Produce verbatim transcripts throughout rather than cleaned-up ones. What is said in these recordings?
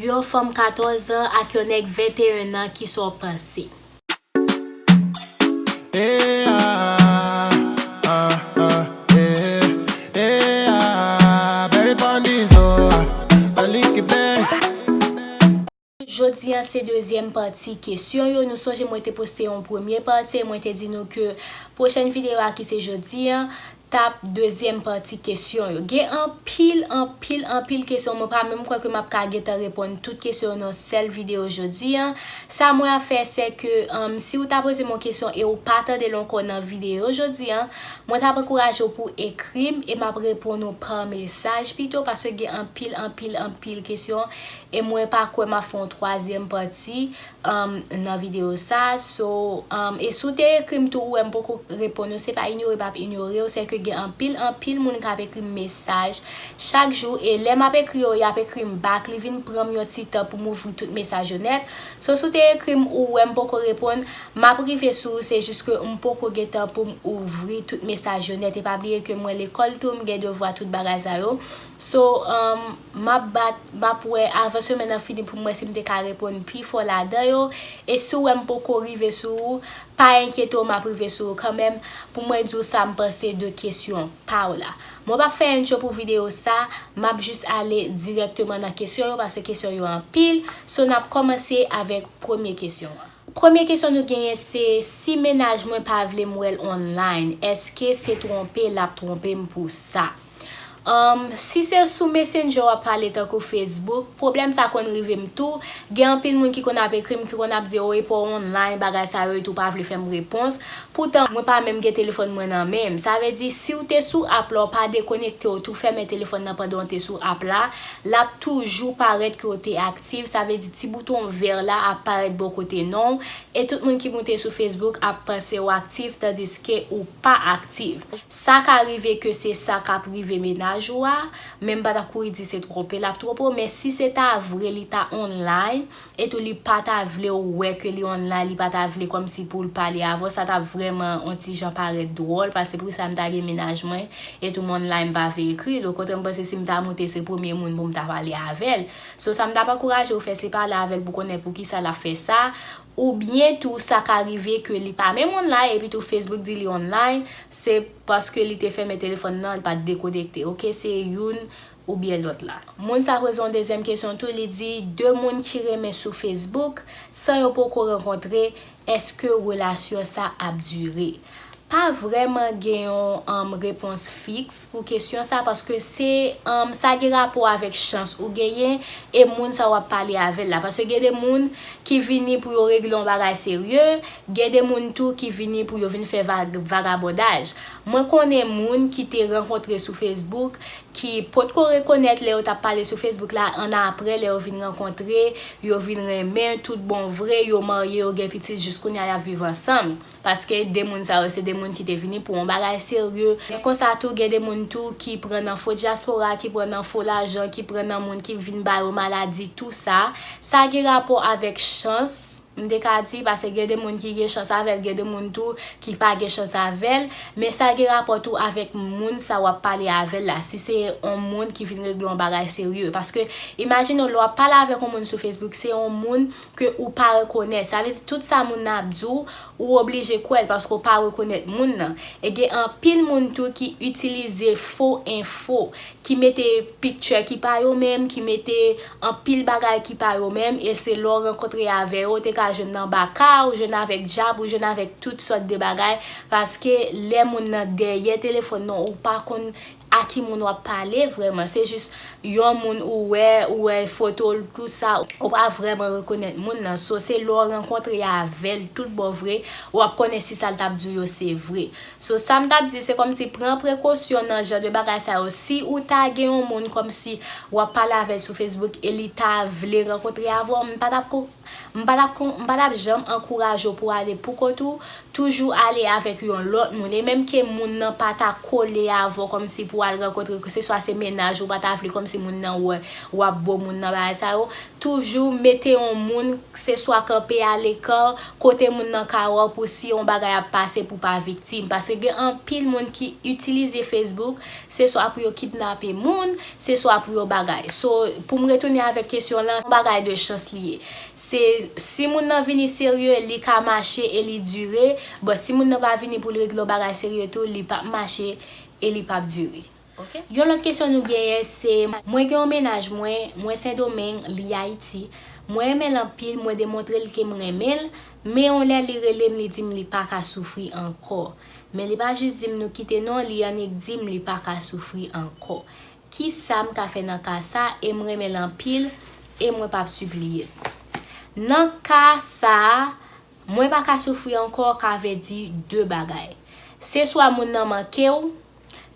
Yon fanm katòz an ak yon nèg venteyen an, kisa w panse? Eh, ah, ah, ah, eh, eh, ah, Berry pon dizo, ah, Aliki Berry. Jodi an se dezyèm pati kesyon yo. Nou sonje mwen te poste yon premye pati e mwen te di nou ke pwochèn videyo a ki se jodi an, t ap dezyèm pati kesyon yo. Gen anpil, anpil, anpil kesyon. Mwen pa menm kwè ke m ap ka gentan reponn tout kesyon yo nan sèl videyo jodi an. Sa mwen ap fè, se ke, um, si w ta poze m yon kesyon e w pa tande l ankò nan videyo jodi an, mwen t ap ankouraje w pou w ekri m e m ap reponn ou pa mesaj pito, paske gen anpil, anpil, anpil kesyon e mwen pa kwè m ap fè yon twazyèm pati um, nan videyo sa. So, um, e si w te ekri m tou, ou wè m poko reponn ou, se pa inyore m ap inyore w, se ke gen anpil, anpil moun k ap ekri m mesaj chak jou, e lè m ap ekri yo, y ap ekri m back, li vin pran m yon ti tan pou m ouvri tout mesaj yo nèt. So, si w te ekri m, ou wè m poko reponn, m ap rive sou ou, se jis ke m poko gen tan pou m ouvri tout mesaj yo nèt. E pa bliye ke mwen lekòl tou, m gen devwa, tout bagay sa yo. So, um, m ap bat, m ap wè avan semèn nan fini pou m wè si m te ka reponn pi fò ladan yo. E si w wè m poko rive sou ou, pa enkyete w, m ap rive sou ou kanmenm pou mwen di w sa m panse de kesyon pa w la. Mwen p ap fè entwo pou videyo sa, m ap jis ale dirèkteman nan kesyon yo, paske kesyon yo anpil. So, n ap kòmanse avèk premye kesyon an. Premye kesyon nou genyen se, si mennaj mwen pa vle m wè l online, èske se twonpe l ap twonpe m pou sa? Um, si se sou Messenger w ap pale tankou Facebook, pwoblèm sa konn rive m tou. Gen anpil moun ki konn ap ekri m, ki konn ap di, o, e pa w online, bagay sa yo, e tou pa vle fè m repons. Poutan, mwen pa menm gen telefòn mwen nan men m. Sa vle di, si w te sou app la, w pa dekonekte, w tou fèmen telefòn nan pandan w te sou app la, l ap toujou parèt ke w te aktif. Sa vle di, ti bouton vè la ap parèt bò kote non w. E tout moun ki moute sou Facebook ap panse w aktif, tandiske ou pa aktif. Sa ka rive ke se sa k ap rive mennaj ou a, men m pa t ap kouri di se twonpe l ap twonpe w, men si se ta vre li ta online, e tou li pa ta vle w wè ke li online, li pa ta vle kòmsi pou l pale avè w, sa t ap vrèman on ti jan parèt dwòl, paske poukisa m ta gen mennaj mwen, e tou m online m pa vle ekri l, okontrè m panse si m ta moute se premye moun pou m ta pale avè l. So, sa m t ap ankouraje w fè se pale avè l pou konnen poukisa l ap fè sa, oubyen tou sa ka rive ke li pa menm online, epi tou Facebook di li online, se paske li te fèmen telefòn nan, li pa t dekonekte, oke, se youn oubyen lòt la. Moun sa poze yon dezyèm kesyon tou, li di, de moun ki renmen sou Facebook, san yo poko rankontre, èske relasyon sa ap dire? Pa vrèman gen yon, um, repons fiks pou kesyon sa, paske se, um, sa gen rapò avèk chans ou genyen e moun sa w ap pale avè l la. Paske gen de moun ki vini pou yo regle yon bagay serye, gen de moun tou ki vini pou yo vin fè vag-, vagabondaj. Mwen konnen moun ki te rankontre sou Facebook, ki potko rekonèt lè yo t ap pale sou Facebook la, annapre, lè yo vin rankontre, yo vin renmen, tout bon vre, yo marye, yo gen pitit, jis kounye a y ap viv ansanm. Paske de moun sa yo, se de moun ki te vini pou yon bagay serye. Men konsa tou, gen de moun tou ki pran nan fo dyaspora, ki pran nan fo lajan, ki pran nan moun ki vin ba yo maladi, tou sa. Sa gen rapò avèk chans, m te ka di, paske gen de moun ki gen chans avè l, gen de moun tou ki pa gen chans avè l. Men sa gen rapò tou avèk moun sa w ap pale avè l la. Si se yon moun ki vin regle yon bagay serye. Paske imajine w, lè w ap pale avèk yon moun sou Facebook, se yon moun ke ou pa rekonèt. Sa vle di tout sa moun nan ap di w, ou oblije kwè l paske w pa rekonèt moun nan. E gen anpil moun tou ki itilize fo enfo, ki mete picture ki pa yo menm, ki mete anpil bagay ki pa yo menm, e se lè w rankontre avè yo, ou te ka jwenn nan baka, ou jwenn avèk dyab, ou jwenn avèk tout sòt de bagay, paske lè moun nan dèyè telefòn nan, ou pa konn a ki moun w ap pale vrèman. Se jis yon moun ou wè, ou wè foto l, tout sa, ou pa vrèman rekonèt moun nan. So, se lè w rankontre avè l tout bon vre, w ap konnen si sa l t ap di w yo se vre. So, sa m t ap di, se kòmsi pran prekosyon nan jan de bagay sa yo. Si ou ta gen yon moun kòmsi w ap pale avè l sou Facebook e li ta vle rankontre avè w, m pa t ap ko-, M pa t ap kon- m pa t ap janm ankouraje w pou w ale pou kont ou, toujou ale avèk yon lòt moun. E menm ke moun nan pa ta kole avè w kòmsi pou w al rankontre, keseswa se mennaj ou, pa ta vle kòmsi moun nan wè w ap bo moun nan, bagay sa yo, toujou mete yon moun, keseswa kanpe aleka, kote moun nan ka wè w, pou si yon bagay ap pase pou w pa viktim. Paske gen anpil moun ki itilize Facebook, se swa pou yo kidnape moun, se swa pou yo bagay. So, pou m retounen avèk kesyon lan, se yon bagay de chans li ye. Se, si moun nan vini serye, li ka mache e li dire, but si moun nan pa vini pou l regle yon bagay serye tou, li p ap mache e li p ap dire. Ok? Yon lòt kesyon nou genyen se, mwen gen yon mennaj mwen, mwen Sendomeng, li Ayiti. Mwen renmen l anpil, mwen demontre l ke m renmen l, men yon lè li rele m, li di m li pa ka soufri ankò. Men li pa jis di m nou kite non, li annik di m li pa ka soufri ankò. Kisa m ka fè nan ka sa? E m renmen l anpil, e mwen p ap sipliye l. Nan ka sa a, mwen pa ka soufri ankò ka vle di de bagay. Se swa moun nan manke w,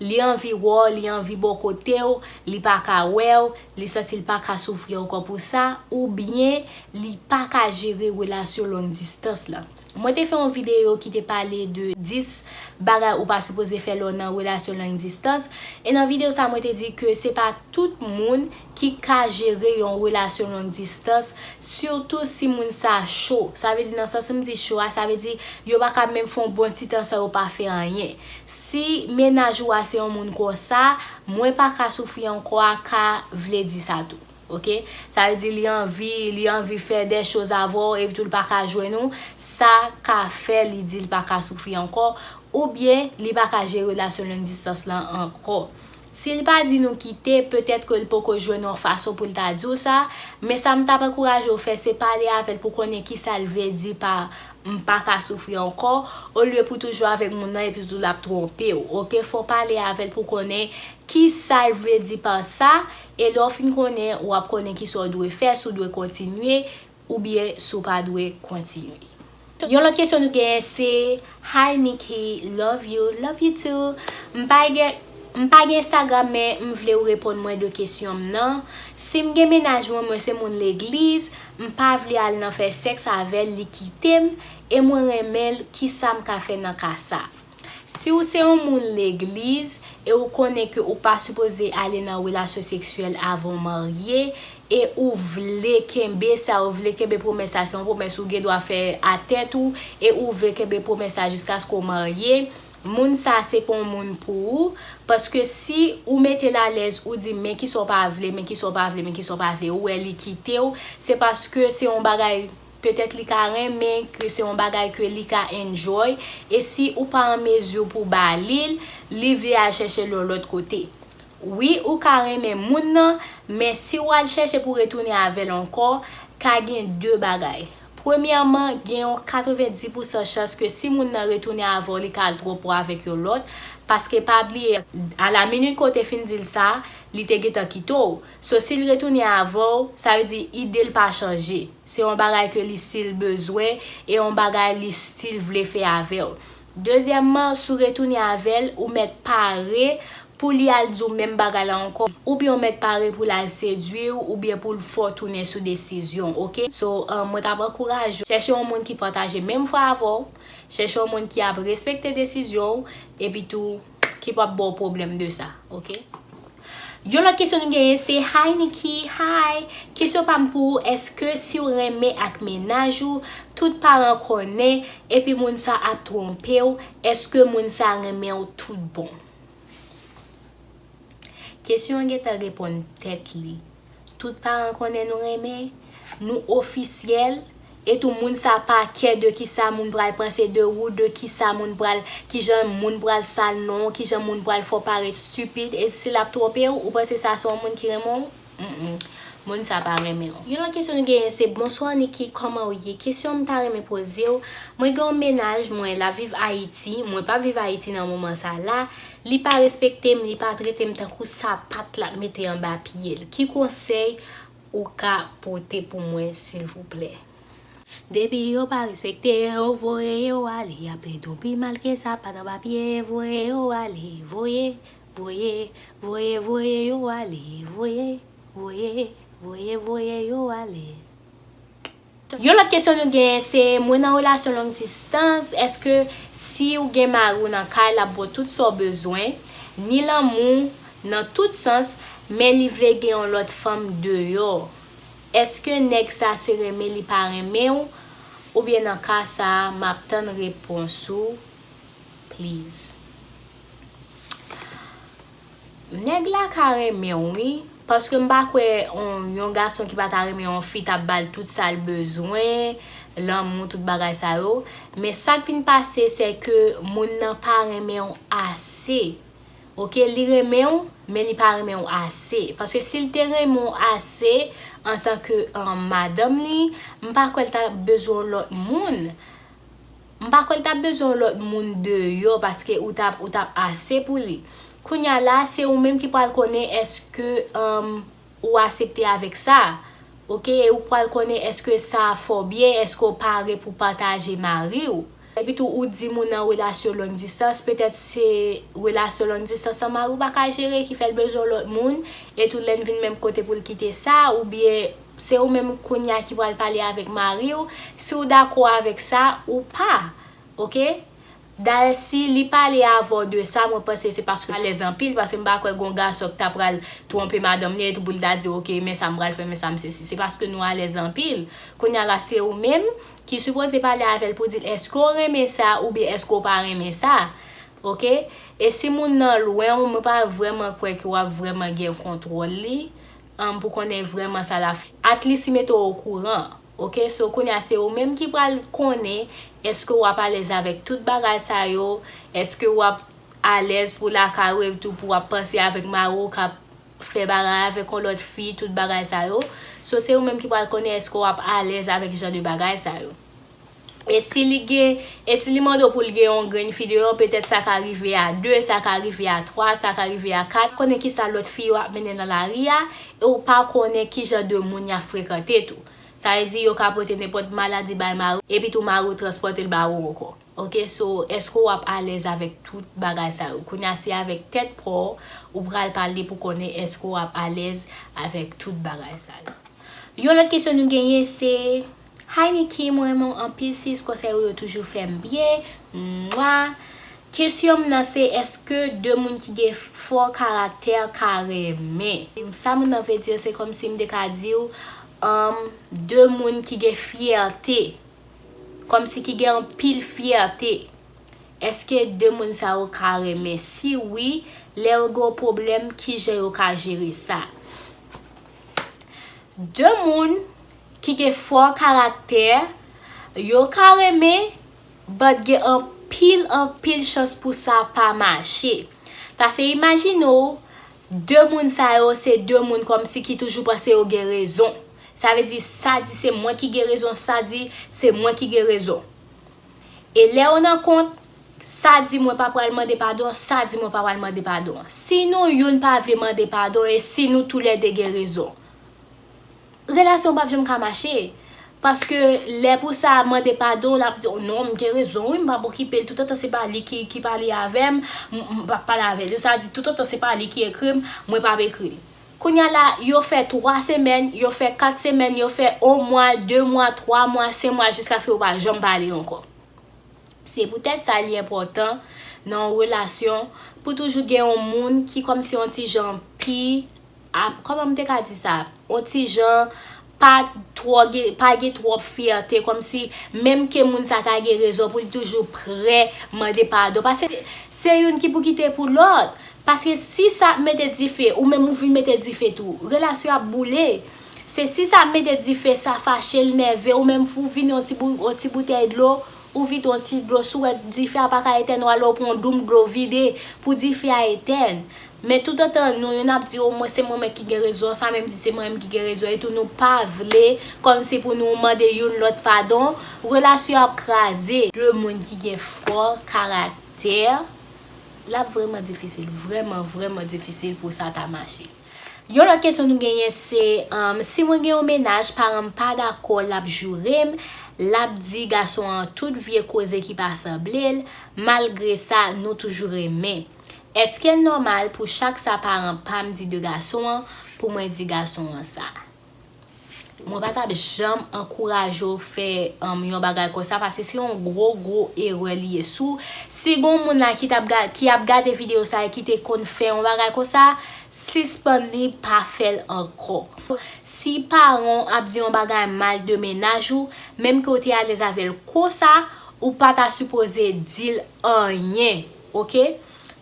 li anvi wè w, li anvi bò kote w, li pa ka wè w, li santi l pa ka soufri ankò pou sa, oubyen li pa ka jere relasyon long distans lan. Mwen te fè yon videyo ki te pale de dis bagay ou pa sipoze fè lè w nan relasyon long distans. E nan videyo sa, mwen te di ke se pa tout moun ki ka jere yon relasyon long distans, sitou si moun sa cho. Sa vle di, nan sans m di cho a, sa vle di yo pa ka menm fè yon bon ti tan san yo pa fè anyen. Si mennaj ou a se yon moun konsa, mwen pa ka soufri ankò a ka vle di sa tou. Ok? Sa vle di li anvi, li anvi fè de choz avè w, epi tou li pa ka jwenn ou, sa ka fè li di li pa ka soufri ankò, oubyen li pa ka jere relasyon long distans lan ankò. Si l pa di nou kite, petèt ke l poko jwenn yon fason pou l ta di w sa, men sa m t ap ankouraje w fè, se pale avè l pou konnen kisa l vle di pa m pa ka soufri ankò, olye pou toujou avèk moun nan epi tou l ap twonpe w. Ok, fò w pale avè l pou konnen kisa l vle di pa sa, e lè w fin konnen, w ap konnen kisa w dwe fè, si w dwe kontinye, oubyen si w pa dwe kontinye. Yon lòt kesyon nou genyen se, Hi Nikki, love you, love you too. M pa gen, m pa gen Instagram, men m vle w reponn mwen de kesyon m nan. Si m gen mennaj mwen, mwen se moun legliz, m pa vle al nan fè sèks avè l, li kite m, e mwen renmen l, kisa m ka fè nan ka sa? Si w se yon moun legliz e ou konnen ke ou pa sipoze ale nan relasyon seksyèl avan w marye, e ou vle kenbe sa, ou vle kenbe pwomès sa, se yon pwomès ou gen dwa fè a tèt ou, e ou vle kenbe pwomès sa jiskaske w marye, moun sa se pa yon moun pou ou, paske si ou mete l alèz, ou di men kisa w pa vle, men kisa w pa vle, men kisa w pa vle, ou wè li kite w, se paske se yon bagay petèt li ka renmen, ke se yon bagay ke li ka enjoy, e si ou pa an mezi pou ba li l, li vle al chèche l yon lòt kote. Wi, ou ka renmen moun nan, men si w al chèche pou retounen avè l ankò, ka gen de bagay. Premyèman, gen yon katrevenndis pousan chans ke si moun nan retounen avè w, li ka al twonpe w avèk yon lòt, paske pa bliye, a la minit ke w te fin di l sa, li te gentan kite w. So, si l retounen avè w, sa vle di ide l pa chanje. Se yon bagay ke li still bezwen e yon bagay li still vle fè avè w. Dezyèmman, si w retounen avè l, ou mèt pare pou li al di w menm bagay la ankò, oubyen w mèt pare pou l al sedui w, oubyen pou l fè w tounen sou desizyon w, ok? So, um, mwen t ap ankouraje w, chèche yon moun ki pataje menm fwa avè w, chèche yon moun ki ap respekte desizyon w, epi tou, ki p ap ba w pwoblèm de sa, ok? Yon lòt kesyon nou genyen se, Hi Nikki, hi! Kesyon pa m pou ou, èske si w renmen ak mennaj ou, tout paran konnen, epi moun sa ap twonpe w, èske moun sa renmen w tout bon? Kesyon an gentan reponn tèt li. Tout paran konnen nou renmen, nou ofisyèl, e tou moun sa pa kè de kisa moun pral panse de ou, de kisa moun pral, kijan moun pral sal non w, kijan moun pral fè w parèt stipid, e si l ap twonpe w, ou panse sa se yon moun ki renmen w? Mm-mm. Moun sa pa renmen w. Yon lòt kesyon nou genyen se, Bonswa Nikki, kòman w ye? Kesyon m ta renmen poze w, mwen gen yon mennaj mwen, l ap viv Ayiti, mwen p ap viv Ayiti nan moman sa la, li pa respekte m, li pa trete m tankou sapat l ap mete anba pye l. Ki konsèy ou ka pote pou mwen, silvouplè? Depi yo pa respekte yo, voye yo ale. Y ap trete w pi mal ke sapat anba pye, voye yo ale. Voye, voye, voye, voye yo ale. Voye, voye, voye, voye yo ale. Yon lòt kesyon nou genyen se, mwen nan relasyon long distans, èske si ou gen mari w nan kay, l ap ba w tout sa w bezwen, ni lanmou, nan tout sans, men li vle gen yon lòt fanm deyò? Èske nèg sa se renmen li pa renmen w? Oubyen nan ka sa a, m ap tann repons ou, please. Nèg la ka renmen w, wi. Paske m pa kwè on, yon gason ki pa ta renmen yon fi t ap ba l tout sa l bezwen, lanmou, tout bagay sa yo. Men sa k vin pase, se ke moun nan pa renmen w ase. Oke, li renmen w, men li pa renmen w ase. Paske si l te renmen w ase, antanke, um, madanm li, m pa kwè l ta bezwen yon lòt moun. M pa kwè l t ap bezwen yon lòt moun deyò paske ou t ap, ou t ap ase pou li. Kounye a la, se ou menm ki pral konnen èske, um, ou aksepte avèk sa. Oke, e ou pral konnen èske sa fè w byen, èske w pare pou pataje mari w. Epitou ou di moun nan relasyon long distans, petèt se relasyon long distans lan mari w pa ka jere ki fè l bezwen yon lòt moun, e tou lè n vin menm kote pou l kite sa, oubyen se ou menm kounye a ki pral pale avèk mari w, si w dakò avèk sa ou pa, oke? Dayè, si li pale avè w de sa, mwen panse se paske w alèz anpil, paske m pa kwè gon gason ki ta pral twonpe madanm li etou pou l ta di, oke, men sa m pral fè, men sa m sesi. Se paske nou alèz anpil. Kounye a la, se ou menm ki sipoze pale avè l pou di l èske w renmen sa oubyen èske w pa renmen sa. Oke? E si moun nan lwen w, mwen pa vrèman kwè ke w ap vrèman gen kontwòl li, um, pou konnen vrèman sa l ap fè. At least li mete w okouran. Oke, so kounye a se ou menm ki pral konnen èske w ap alèz avèk tout bagay sa yo, èske w ap alèz pou lakay ou epitou pou w ap panse avèk mari w k ap fè bagay avèk yon lòt fi, tout bagay sa yo. So se ou menm ki pral konnen èske w ap alèz avèk jan de bagay sa yo. E si li gen, e si li mande w pou l gen yon grenn fi deyò, petèt sa ka rive a de, sa ka rive a twa, sa ka rive a kat. Konnen kisa lòt fi yo ap mennen nan lari a, e w pa konnen ki jan de moun y ap frekante tou. Sa vle di yo ka pote nenpòt maladi bay mari w, epi tou mari w transpòte l ba ou ankò. Oke, so, èske w ap alèz avèk tout bagay sa yo? Kounye a, se avèk tèt pa w, ou pral pale pou konnen èske w ap alèz avèk tout bagay sa yo. Yon lòt kesyon nou genyen se, Hi Niki, mwen renmen w anpil sis, konsèy ou yo toujou fè m byen. Mwa. Kesyon m nan se, èske de moun ki gen fò karaktè ka renmen? Sa moun nan vle di, se kòmsi m te ka di w, um, de moun ki gen fyète, kòmsi ki gen anpil fyète. Èske de moun sa yo ka renmen? Si wi, lè yo gen yon pwoblèm, kijan yo ka jere sa? De moun ki gen fò karaktè, yo ka renmen, but gen anpil, anpil chans pou sa pa mache. Paske imajine w, de moun sa yo se de moun kòmsi ki toujou panse yo gen rezon. Sa vle di, sa di se mwen ki gen rezon, sa di se mwen ki gen rezon. E lè yo nan kont, sa di mwen pa pral mande padon, sa di mwen pa pral mande padon. Si nou youn pa vle mande padon e si nou toulède gen rezon, relasyon p ap janm ka mache. Paske lè pou sa mande padon, l ap di, "Oh non, m gen rezon, wi, m p ap okipe l. Toutotan se pa li ki, ki pale avè m, m, m p ap pale avè l." Sa di, "Toutotan se pa li ki ekri m, mwen p ap ekri l." Kounye a la, yo fè twa semèn, yo fè kat semèn, yo fè yon mwa, de mwa, twa mwa, senk mwa, jiskaske yo pa janm pale ankò. Se poutèt sa li enpòtan nan yon relasyon pou toujou gen yon moun ki kòmsi yon ti jan pi, a, kòman m te ka di sa? Yon ti jan pa twò gen, pa gen twòp fyète, kòmsi menm ke moun sa ta gen rezon pou l toujou prè mande padon. Paske se youn ki pou kite pou lòt. Paske si sa ap mete dife, ou menm ou vin mete dife tou, relasyon ap boule. Se si sa ap mete dife, sa fache l, nève, ou menm ou vin yon ti bou-, yon ti boutèy dlo, ou vide yon ti dlo, si w wè dife a pa ka etèn, w ale w pran yon doum dlo vide pou dife a etèn. Men toutotan nou youn ap di, "O, mwen se mwen menm ki gen rezon," sa menm di se mwen menm ki gen rezon, etou nou pa vle, kòmsi pou nou mande youn lòt padon, relasyon ap kraze. De moun ki gen fò karaktè, l ap vrèman difisil, vrèman, vrèman difisil pou sa ta mache. Yon lòt kesyon nou genyen se, um, si mwen gen yon mennaj, paran m pa dakò, l ap joure m, l ap di gason an tout vye koze ki pa sanble l, malgre sa, nou toujou renmen. Èske l nòmal pou chak sa paran pa m di de gason an, pou mwen di gason an sa? Mwen pa t ap janm ankouraje w fè, um, yon bagay konsa, paske se yon gwo, gwo erè li ye. Si w, si gon moun la ki t ap ga-, ki ap gade videyo sa a e ki te konn fè yon bagay konsa, sispann li, pa fè l ankò. Si paran w ap di yon bagay mal de mennaj ou, menm ke w te alèz avè l konsa, ou pa ta sipoze di l anyen, oke?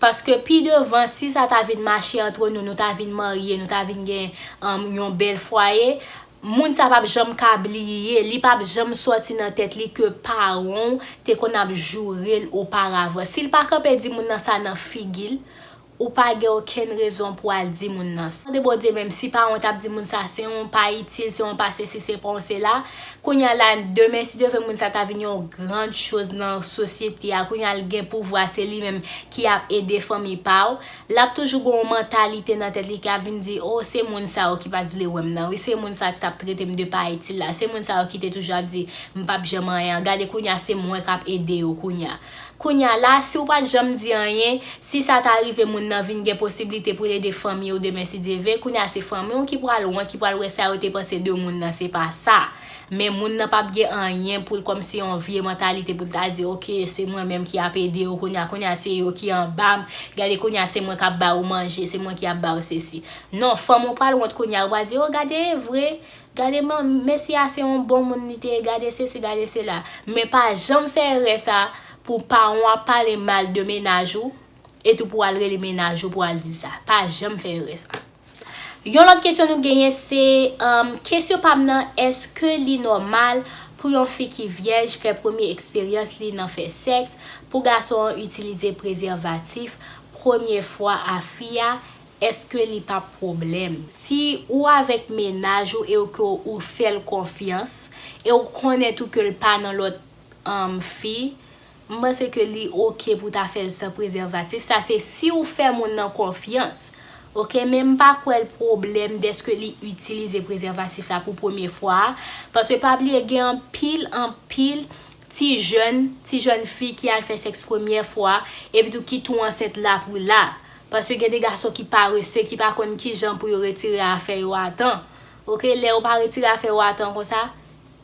Paske pi devan, si sa ta vin mache antre nou, nou ta vin marye, nou ta vin gen, um, yon bèl fwaye, moun sa p ap janm ka bliye, li p ap janm sòti nan tèt li ke paran w te konn ap joure l oparavan. Si l pa kanpe di moun nan sa nan figi l, ou pa gen okenn rezon pou al di moun nan sa. Mande Bondye menm si paran w t ap di moun sa se yon pa itil, se yon pa sesi, se pa yon sela. Kounye a la, demen, si Dye vle, moun sa ta vin yon gran choz nan sosyete a. Kounye a, l gen pouvwa, se li menm ki ap ede fanmi pa w. L ap toujou gen yon mantalite nan tèt li ki ap vin di, o, se moun sa yo ki pa t vle wè m nan, wi, se moun sa ki t ap trete m de pa itil la, se moun sa yo ki te toujou ap di, m p ap janm anyen an. Gade kounye a, se mwen k ap ede yo kounye a. Kounye a la, si w pa t janm di anyen, si sa ta rive moun nan vin gen posiblite pou l ede fanmi w demen si Dye vle, kounye a se fanmi w ki pral wont, ki pral wè sa yo te panse de moun nan, se pa sa. Men moun nan p ap gen anyen pou l kòmsi yon vye mantalite pou l ta di, oke, se mwen menm ki ap ede yo kounye a, kounye a se yo ki anba m, gade kounye a se mwen k ap ba yo manje, se mwen ki ap ba yo sesi. Non, fanmi w pral wont kounye a, yo pral di, o, gade, e vre, gade man-, mesye a se yon bon moun li te ye, gade sesi, gade sela. Men pa janm fè erè sa pou paran w ap pale mal de mennaj ou, e tou pou w al rele mennaj ou pou w al di sa. Pa janm fè erè sa. Yon lòt kesyon nou genyen se, um, kesyon pa m nan, èske li nòmal pou yon fi ki vyèj fè premye eksperyans li nan fè sèks, pou gason an itilize prezèvatif premye fwa a fi a, èske li p ap pwoblèm? Si ou avèk mennaj ou e ou ke ou fè l konfyans, e ou konnen tou ke l pa nan lòt, um, fi, m panse ke li oke pou ta fè l san prezèvatif. Sa se si ou fè moun nan konfyans. Oke, men m pa kwè l pwoblèm dèske li itilize prezèvatif la pou premye fwa a. Paske pa bliye, gen anpil, anpil ti jèn, ti jèn fi ki al fè sèks premyè fwa, epi tou ki tou ansent la pou la. Paske gen de gason ki parese, ki pa konn kijan pou yo retire afè yo a tan. Oke, lè yo pa retire afè yo a tan konsa,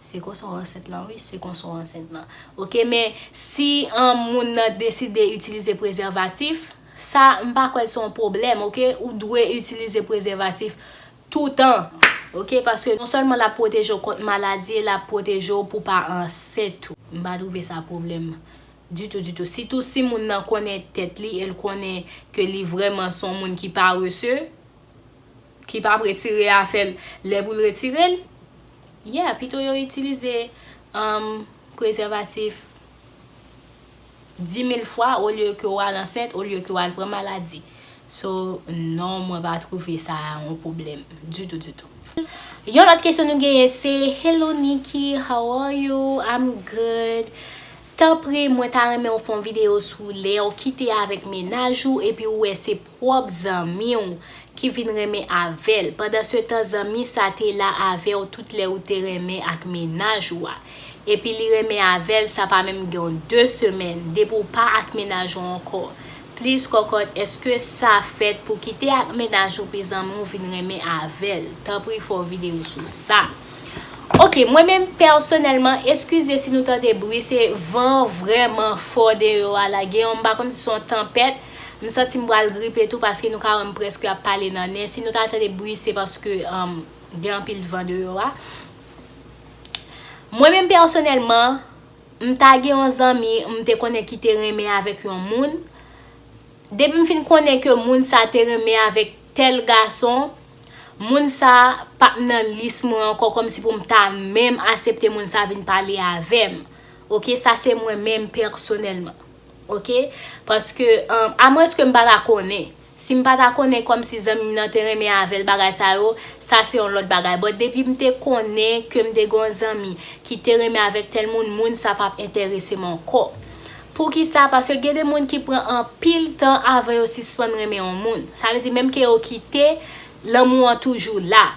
se konsa w ansent lan, wi, se konsa w ansent lan. Oke, men si, um, moun nan deside itilize prezèvatif, sa, m pa kwè l se yon pwoblèm, oke? Ou dwe itilize prezèvatif toutan, oke? Paske non sèlman l ap pwoteje w kont maladi, l ap pwoteje w pou pa ansent tou. M pa twouve sa pwoblèm ditou, ditou. Sitou si moun nan konnen tèt li e l konnen ke li vrèman se yon moun ki parese, ki p ap retire afè l lè pou l retire l, yeah, pito yo itilize, um, prezèvatif dis mil fwa olye ke w al ansent, olye ke w al pran maladi. So, non, mwen pa twouve sa yon pwoblèm ditou, ditou. Yon lòt kesyon nou genyen se, "Hello Nikki, how are you? I'm good." Tanpri, mwen ta renmen w fè yon videyo sou lè w kite avèk mennaj ou epi ou wè se pwòp zanmi w ki vin renmen avè l. Pandansetan, zanmi sa te la avè w tout lè ou te renmen ak mennaj ou a. Epi li renmen avè l, sa pa menm gen yon de semèn, depi w pa ak mennaj ou ankò. Please, kòkòt, èske sa fèt pou kite ak mennaj ou epi zanmi w vin renmen avè l? Tanpri, fè yon videyo sou sa. Oke, mwen menm pèsonèlman, eskize si nou tande bri, se van vrèman fò deyò a la. Gen yon, m pa konn si se yon tanpèt, m santi m pral gripe tou paske nou ka wè m prèske ap pale nan nen. Si nou ta tande bri, se paske, um, gen anpil van deyò a. Mwen menm pèsonèlman, m ta gen yon zanmi, m te konnen ki te renmen avèk yon moun. Depi m fin konnen ke moun sa te renmen avèk tèl gason, moun sa p ap nan lis mwen ankò kòmsi pou m ta menm asepte moun sa vin pale avè m. Oke, sa se mwen menm pèsonèlman. Oke? Paske, um, amwenske m pa ta konnen. Si m pa ta konnen kòmsi zanmi m nan te renmen avè l bagay sa yo, sa se yon lòt bagay. But depi m te konnen ke m te gen yon zanmi ki te renmen avèk tèl moun, moun sa p ap enterese m ankò. Poukisa? Paske gen de moun ki pran anpil tan avan yo sispann renmen yon moun. Sa vle di menm ke yo kite, lanmou an toujou la.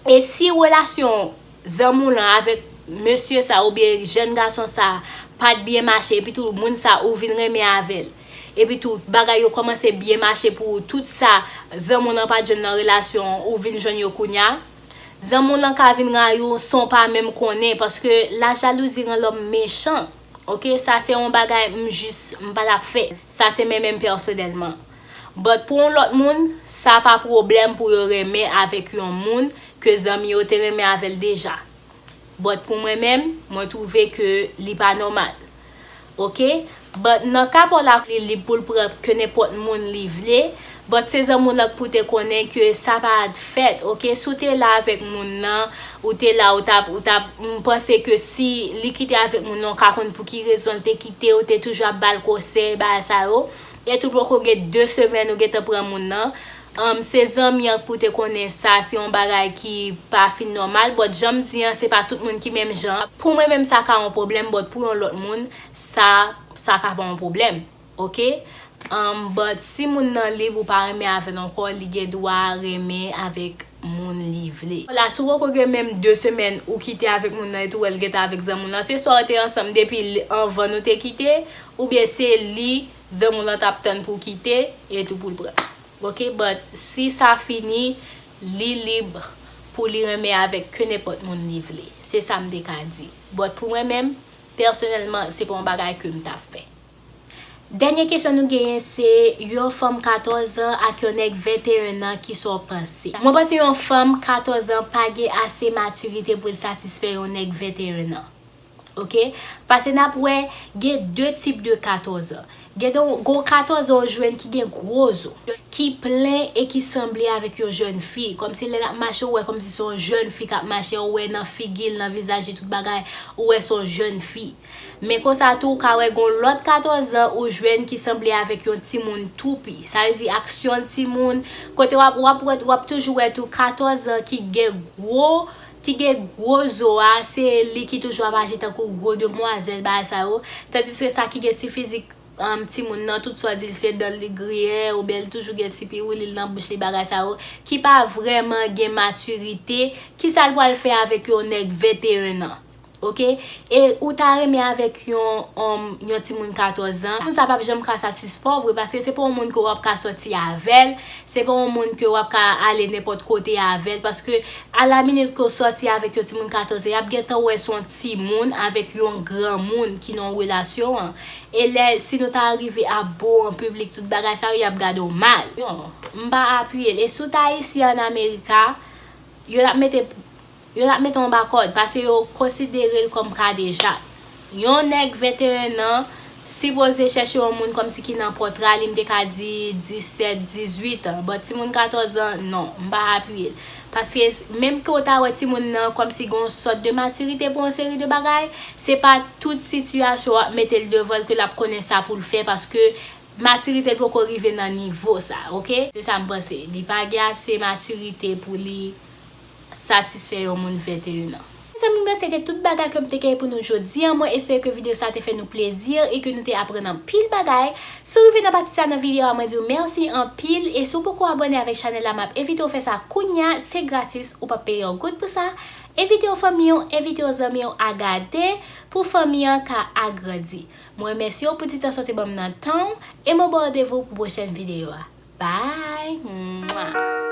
E si relasyon zanmi w lan avèk mesye sa oubyen jèn gason sa pa t byen mache, epi tou moun sa ou vin renmen avè l, epi tou bagay yo kòmanse byen mache pou ou, tout sa zanmi w lan pa t jwenn nan relasyon an, ou vin jwenn yo kounye a, Zanmi w lan ka vin rayi w san w pa menm konnen, paske la jalouzi rann lòm mechan. Oke, sa se yon bagay m jis m pa t ap fè. Sa se men menm pèsonèlman. But pou yon lòt moun, sa pa pwoblèm pou yo renmen avèk yon moun ke zanmi yo te renmen avè l deja. But pou mwen menm, mwen twouve ke li pa nòmal. Oke? But nan ka pa w la, li lib pou l pran ke nenpòt moun li vle. But se zanmi w lan k pou te konnen ke sa pa t fèt, oke? Si w te la avèk moun nan, ou te la, ou t ap, ou t ap, m panse ke si li kite avèk moun nan, w ka konn pou ki rezon l te kite, ou te toujou ap ba l konsèy, bagay sa yo. E tou poko gen de semèn ou gentan pran moun nan. Um, se zanmi an pou te konnen sa, se yon bagay ki pa fin nòmal, but jan m di an, se pa tout moun ki menm jan. Pou mwen menm, sa ka yon pwoblèm, but pou yon lòt moun, sa, sa ka pa yon pwoblèm. Oke? Um, but si moun nan lib ou pa renmen avè l ankò, li gen dwa renmen avèk moun li vle. La, si w poko gen menm de semèn ou kite avèk moun nan, epi w wè l gentan avèk zanmi w lan, se swa w te ansanm depi l, anvan nou te kite, oubyen se li, zanmi w lan t ap tann pou w kite, e tou pou l pran. Oke, but si sa fini, li lib pou li renmen avèk ke nenpòt moun li vle. Se sa m te ka di. But pou mwen menm, pèsonèlman, se pa yon bagay ke m t ap fè. Dènye kesyon nou genyen se yon fanm katòz an ak yon nèg venteyen an, kisa w panse? Mwen panse yon fanm katòz an pa gen ase matirite pou l satisfè yon nèg venteyen an. Oke? Paske n ap wè, gen de tip de katòz an. Gen de, gon katòz an ou jwenn ki gen gwo zo, ki plen e ki sanble avèk yon jèn fi. Kòmsi lè l ap mache, ou wè kòmsi se yon jèn fi k ap mache, ou wè nan figi l, nan vizaj li, tout bagay, ou wè se yon jèn fi. Men konsa tou, ou ka wè gon lòt katòz an ou jwenn ki sanble avèk yon timoun toupi. Sa vle di aksyon timoun, kote w ap, w ap, w ap toujou wè tou katòz an ki gen gwo, ki gen gwo zo a, se li ki toujou ap aji tankou gwo demwazèl, bagay sa yo. Tandiske sa ki gen ti fizik, um, timoun nan, tout sa w di l se dan li griyen, oubyen l toujou gen ti piwili l nan bouch li, bagay sa yo, ki pa vrèman gen matirite, kisa l pral fè avèk yon nèg venteyen an? Oke? E ou ta renmen avèk yon, um, yon timoun katòz an, moun sa p ap janm ka satisfè w vre, paske se pa yon moun ke w ap ka sòti avè l, se pa yon moun ke w ap ka ale nenpòt kote avè l, paske alaminit ke w sòti avèk yon timoun katòz an, y ap gentan wè se yon timoun avèk yon granmoun ki nan yon relasyon an. E lè, si nou ta rive ap bo an piblik, tout bagay sa yo, y ap gade w mal. Non, m pa apiye l. E si w ta isi an Amerika, yo t ap mete, yo t ap mete w anba kòd, paske yo konsidere l kòm kadejak. Yon nèg venteyen an sipoze chèche yon moun kòmsi ki nan pòtra li, m te ka di disèt, dizuit an. But timoun katòz an, non, m pa apiye l. Paske s-, menm ke w ta wè timoun nan kòmsi gen yon sòt de matirite pou yon seri de bagay, se pa tout sitiyasyon w ap mete l devan l ke l ap konnen sa pou l fè, paske matirite l poko rive nan nivo sa, oke? Se sa m panse. Li pa gen ase matirite pou li satisfè yon moun venteyen an. Mezanmi, mwen, se te tout bagay ke m te gen pou nou jodi a. Mwen espere ke videyo sa te fè nou plezi e ke nou te aprann anpil bagay. Si w rive nan pati sa nan videyo a, mwen di w mèsi anpil. E si w poko abòne avèk chanèl la, m ap envite w fè sa kounya. Se gratis, ou p ap peye yon goud pou sa. Envite w fanmi w, envite w zanmi w a gade pou fanmi an ka agrandi. Mwen remèsye w pou ti tan sa w te ban m nan tan w e mwen ba w randevou pou pwochèn videyo a. Bye! Mwah!